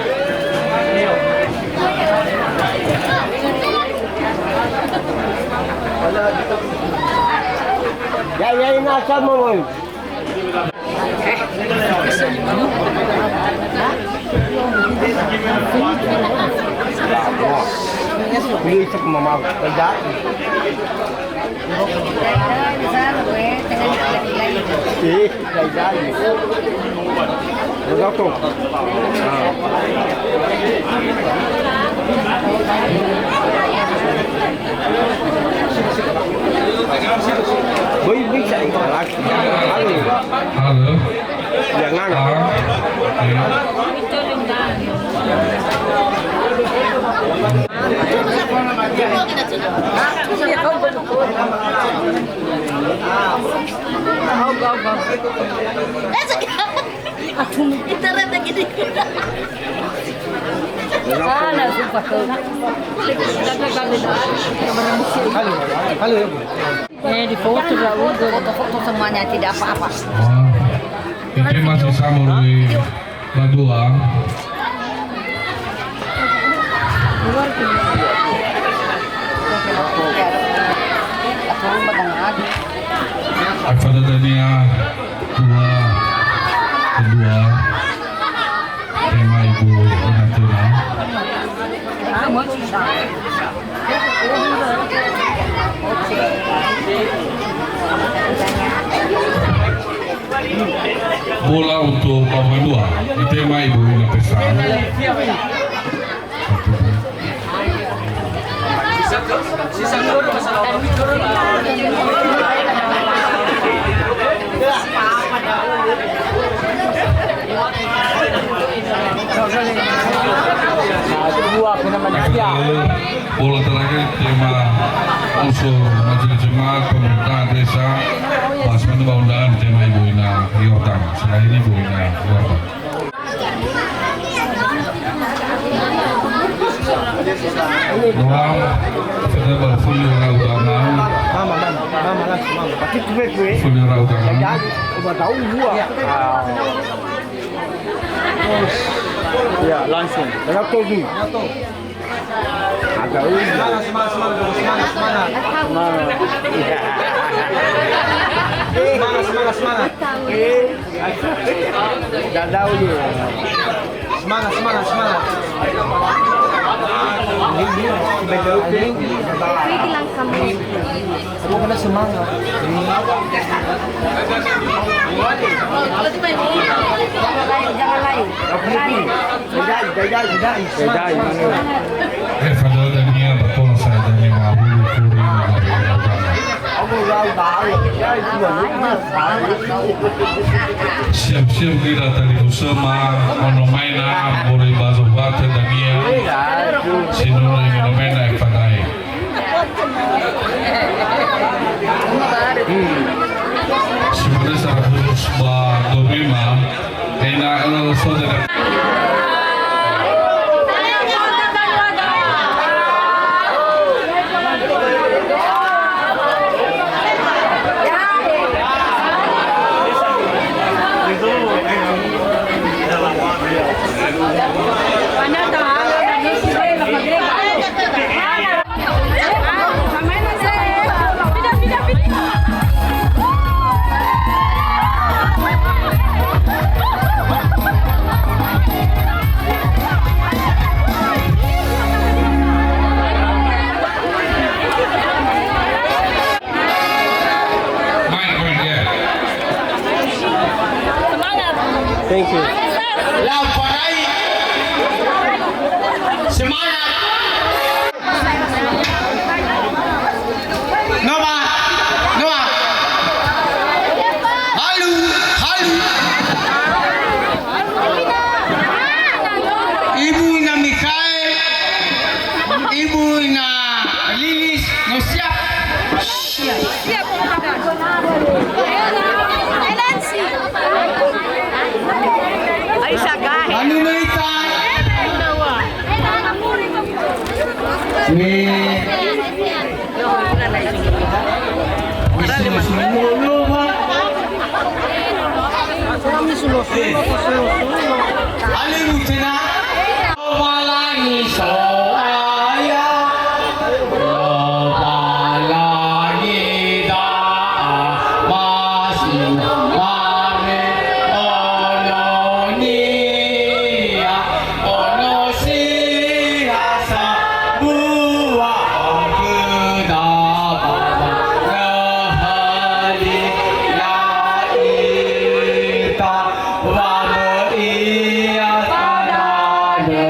Ya, ya, ini asal mau. Ini cek mama. Tidak. Eh, dai, dai. Betul. Ah. Bui, bui, sa-, halo. Halo. Jangan. Ah, iya. Internet lagi di. Halo, halo, ya, Bu. Eh, di foto lah, udah. Foto-foto semuanya, tidak apa-apa. Wah, ini masih sama, Rui. Ba dua. Ae fadödönia dua kedua tema ibu Natuna. Bola untuk babak kedua. Itema ibu Ina Pesa. Dua kena manusia. Bola terakhir tema unsur majelis jemaat, pemerintahan desa, bahas menu ba undang tema Ibu Ina Yordan. Selain Ibu Ina Yordan. Doang, kita berfuli orang utama. Mama, mama, mama langsung, mama. Pasti kue, kue. Fuli orang utama. Jadi, udah tahu gua. Ya, langsung. Kenapa, Bi? Agak udah. Semangat, semangat, semangat, semangat. Semangat. Semangat, semangat, semangat. Dadau ya. Semangat, semangat, semangat. Ini, ini, ini. Aku kena semangat. Jangan lain, jangan lain. Jangan lain. Bedai, bedai, bedai. Bedai, mana? Eh, fadödönia ba tola sa dania mawulu furi na ba. Siap-siap kita tadi bersama, ono maina, boleh bazo bata dania. Sinunö, ono maina, eh, fadai. Hmm. Si manö saratus ba dua puluh lima, ena'ö so dada. Thank you. Lau parai. Semangat. Noa, Noa. Halu, halu. Ibu ina Mikael, ibu ina Lilis, no siap. Siap. Anu no ita. Ni. Ale mutena. Lowalangi So'aya, Lowalangi da'a, masi mame ono-Nia, ono si ha sambua khöda ba wangöhöli ya'ita, wa möi ia tananöda.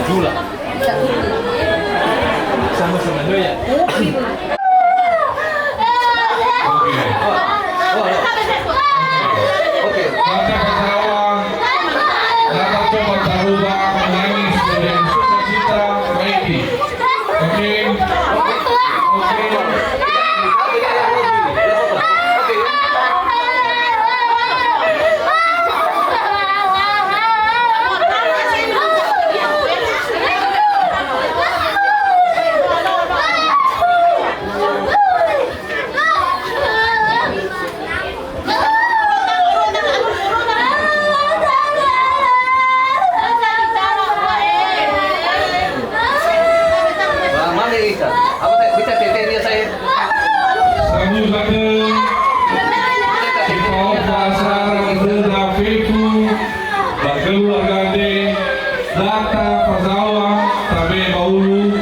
Jula. Sama-sama doya. Oke. Oke. Mata ketawa. Mata coba taruba menangis dengan sukacita. Baik. Oke. Oke. Wah, mana ita? Apa teh? Bisa tete dia saya. Sabu satu. Kita pasar muda fefu. Ba keluarga de. Data Fazawa, tabe Baulu.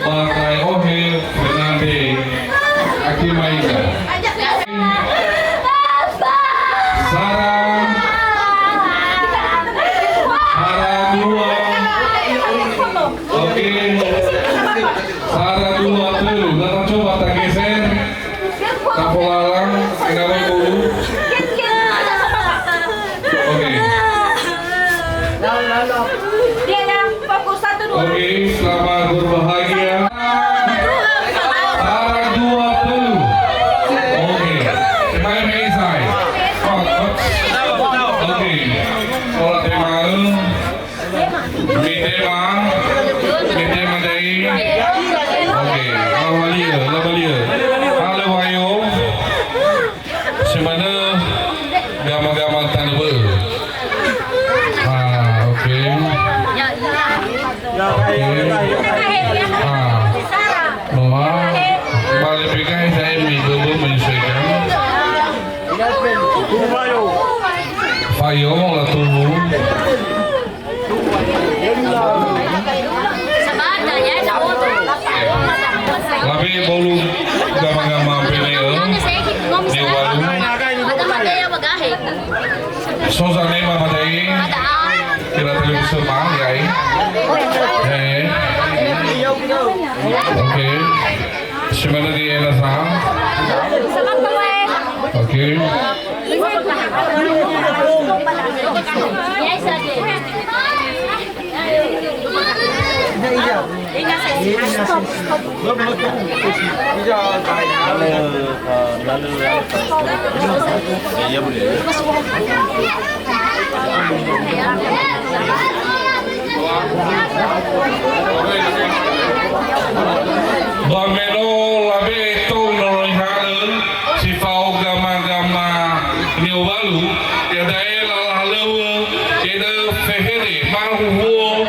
Ba Taeohe Fernande. Aki Maida. Sara. Sara dua. Oke. Sara dua, telu. Nah, coba tak geser. Tapolarang, enggak mau dulu. Oke. Dia dah fokus satu dua. Oke, selamat berbahagia. Sara dua, telu. Oke. Kembali, Mesai. Oke. Pola tema. Mitema, mitema dai. Oke, labalia, labalia. Halo, ayo. Semana gama-gama tanah ber. Ah, oke. Oke. Ah, Noah, balik P K S saya mi bebe menyesuaikan. Fayo, la tunggu. Labe Baulu gama-gama pene, eh. Dia Baulu. So sa nema madai. Kira televisi ma, ya, eh. Eh. Oke. Semana di N S A. Oke. Ba me no labe'e tou nono nihalö si fao gama-gama ni'owalu, iada'e lala halöŵö, ena'ö fehede mahuhuo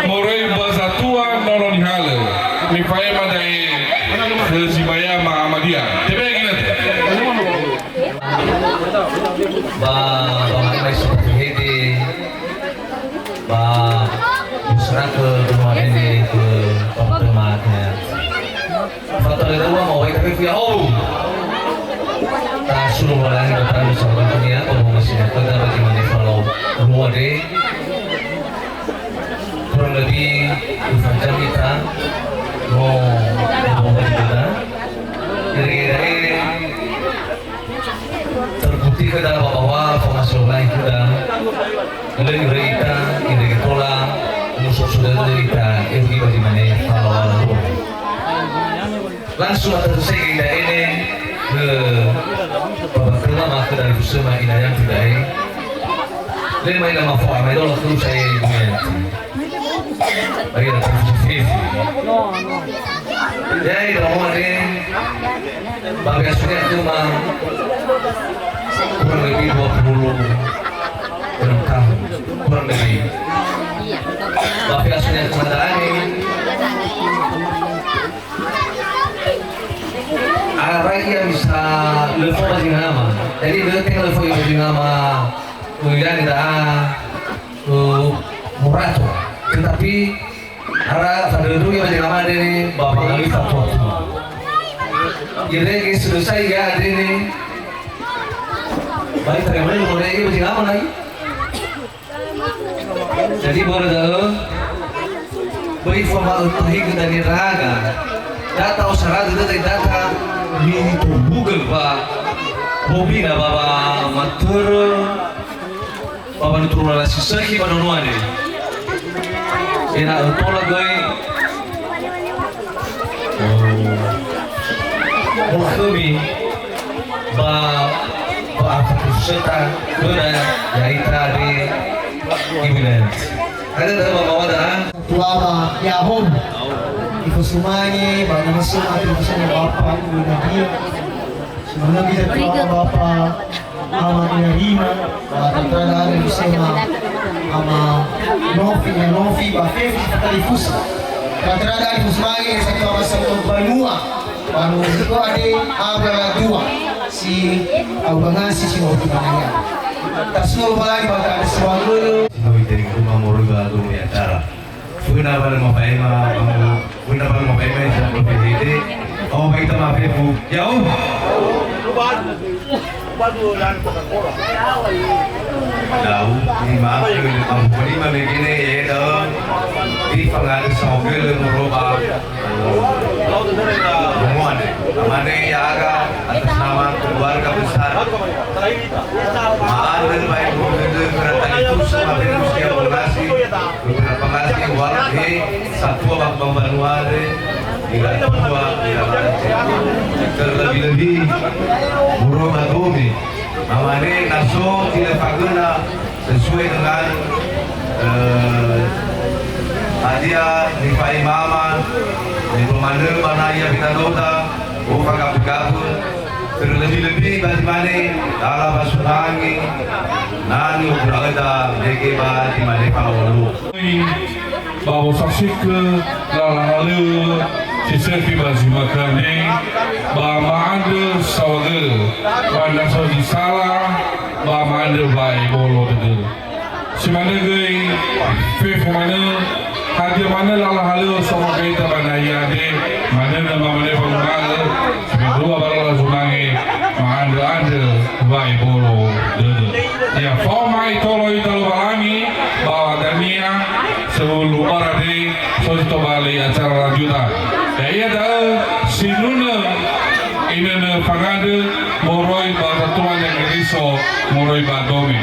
moroi ba zatua nono nihalö. Mifa'ema da'e khö Zibayama Amadia. Tebe ginötö. Ba, ba mai, mai seperti hede, ba, busra ke rumah nenek ke Papua Mate. Fatalera mau baik tapi punya hau. Tak suruh orang yang datang bersama dunia, kalau masih ada, bagaimana kalau luar deh. Kurang lebih dua jam kita mau, mau berjalan. Jadi, dari Terbukti khöda ba bahwa pengasuh lain khöda, lö iröi ita, irege tola, muso sudah lö ita, erugi ba zi mane, fala-wala luo. Langsung atas saya ita ene, ke Bapak Ketua, maka dari Fusema ina yang tidak, eh. Lema ina mafoa, mai dola terus saya ini. Ayo, terus. Jadi, romo ade, ba biasanya cuma kurang lebih dua puluh enam tahun, kurang lebih. Ba biasanya cuma ada ane. Ara ia bisa lefo ba zi ngama. Jadi, lö tenga lefo ba zi ngama. Kemudian kita, eh, murato. Tetapi, Ara fadödö ia ba zi ngama deni ba pangalui fatua-tua. Irege selesai ia deni. Baik, terima kasih, boleh ia ba zi ngama lagi. Jadi, boleh dah. Böi fama'ötahigö dania ndra'aga. Data osaragö dödöi data mitombugö ba bobina ba, ba matörö ba wanüturu lala si sökhi ba nono andre. Ena'ö tola göi, oh, mola khömi ba wa'afatusöta khöda ya'ita andre ibu Nel. Ada dah bawa dah. Tuama Ya'ahowu. Ifosumange ba nama sema ifosumange Bapa Ibu Nadia. Semangat kita tuama Bapa Ama Inarima, ba tatra ada ifosumange Ama Nofi, ya Nofi, ba Fefi sekali fusa. Tatra ada ifosumange satu ama satu banua. Ba no itu ada abra dua si au bangasi si mau di mana ya. Tasno balai ba ka ada suara. Sino ite rumah moroi ba dulu ya cara. Funa ba lö mafaema, funa ba lö mafaema, isa lö fehede. Oh, baik, ta mafe, Bu. Ya, oh. Dau, lima, lima, lima, begini, ya, dau. Di pengadu saogel, moroba. Romoan, amane, ya, aga, atas nama keluarga besar. Ma'andrö bae guru dödö khöra talifusö mafe musia bonasi, beberapa nasi warga satua ba mbanua andre, ira tua, ira lance. Terlebih-lebih, guru Madumi, mamane na so tilefagöna sesuai dengan, eh, hadia nifa'i mama, nifamanö ba naya Bitanoda, ufa gabu-gabu, Terlebih-lebih ba zi mane, lala ba sumange, na ni'ogura'öda mege ba zi mane fa'aolo. Ba wosasikö lala halöŵö si sökhi ba zi mane, ba ma'andrö saohagölö, ba na so zi sala, ba ma'andrö wa'ebolo dödö. Si manö göi, fefu manö, hadia manö lala halöŵö somagaita ba nahia andre, manö na mamane fanguma'ö, si madua ba lala sumange, ma'andrö-andrö wa'ebolo dödö. Ya, faoma itolo ita Lowalangi, ba dania, sehulu ora de, so zi tobali acara lanjutan. Ya'ia da'ö, sinunö, inönö fangandrö, moroi ba Datua Niha Keriso, moroi ba Dome.